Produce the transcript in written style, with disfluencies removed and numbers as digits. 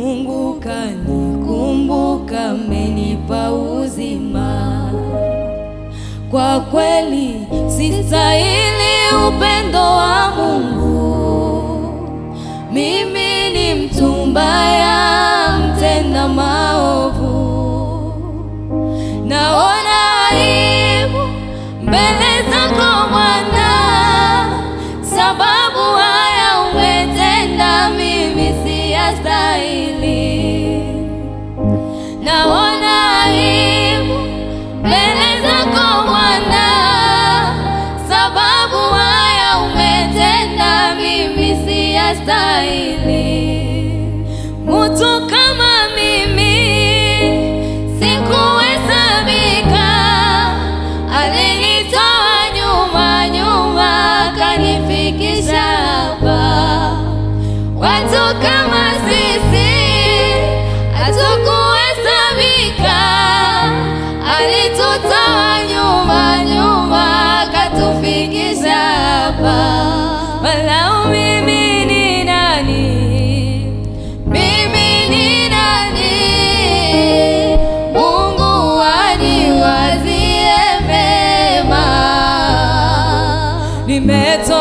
Mungu kanikumbuka, amenipa uzima. Kwa kweli sistahili upendo wa Mungu, mimi ni mtu mbaya, mtenda maovu. Naona aibu mbele zako Bwana, sababu haya umetenda, mimi siyastahili. Naona aibu mbele zako Bwana, sababu haya umetenda, mimi siyastahili. Mtu kama mimi sikuhesabika, alinitoa nyuma nyuma, akanifikisha hapa. Watu kama sisi hatukuhesabika, alitutoa nyuma nyuma, akatufikisha hapa. Walau mimi ni nani? Mimi ni nani? Mungu aniwazie mema. Nimetoka